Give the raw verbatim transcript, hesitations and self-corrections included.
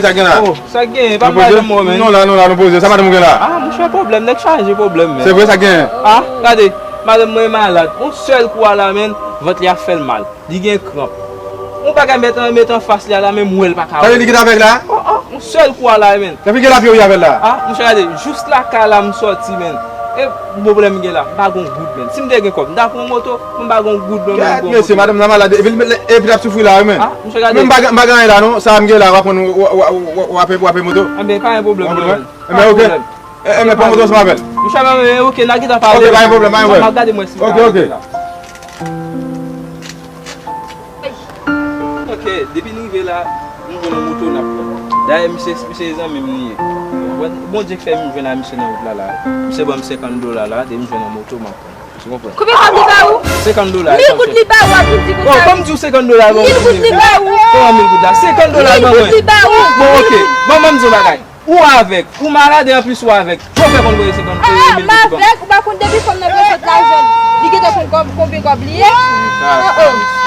Sa gen la? Oh, sa gen, pa madanm mwen, men. Non, la, non, la, nou poze. Sa madanm ou gen la? Ah, monchè, pwoblèm, nèg chaje pwoblèm, men. Se vre, sa gen? Ah, gade, madanm mwen malad. Yon sèl kou a la, men, vant li ap fè l mal. Li gen kranp. Yon bagay met an, met anfas li a la, men m wè l pa ka. Sa vle di li gen avèg la? Oh, oh, yon sèl kou a la, men. Nan figi lapye ou ye avè l la? Ah, monchè, gade, jous lakay la m sòti, men. E pwoblèm gen la, m pa gon goud, men. Si m te gen kòb, m ta pran moto, men m pa gon goud, men. Gad, mesye, madanm nan malad, epi l, epi l ap soufri la, wi, men. Ah, monchè, gade. Men m pa gen, m pa gen anyen la, non. Sa m gen la, w ap pran, w, w, w, w ap, w ap peye moto. Anben, pa gen pwoblèm, non, men. Enben, ok. Enben, pran moto ansanm avè l. Monchè, men, ok, n a gentan pale. Ok, pa gen pwoblèm, pa gen pwoblèm. M ap gade mwen si m ka rete la. Ok, depi n rive la, nou jwenn yon moto n ap pran. Dayè, misye, misye zanmi m li ye. Ou konprann? Bondye k fè m jwenn a misye nan wout la, la. Misye ban m senkant dola la, depi m jwenn yon moto, m ap pran. Ou konprann? Konbyen kòb li ba ou? Senkant dola. Mil goud li ba ou, ap vin di konsa. Bon, ban m di w senkant dola, ban m. Mil goud li ba ou. Kòman mil goud la? Senkant dola, ban mwen. Mil goud li ba ou. Bon, ok. Bon, ban m di w bagay. Ou avèg, ou malad e anplis ou avèg. Jan w fè konn voye senkant, ah, mil goud ban m? M avèg, ou pa konn depi fanm nan pran sot lajan, li gentan konn kòb, konbyen kòb li ye? Oh, oh.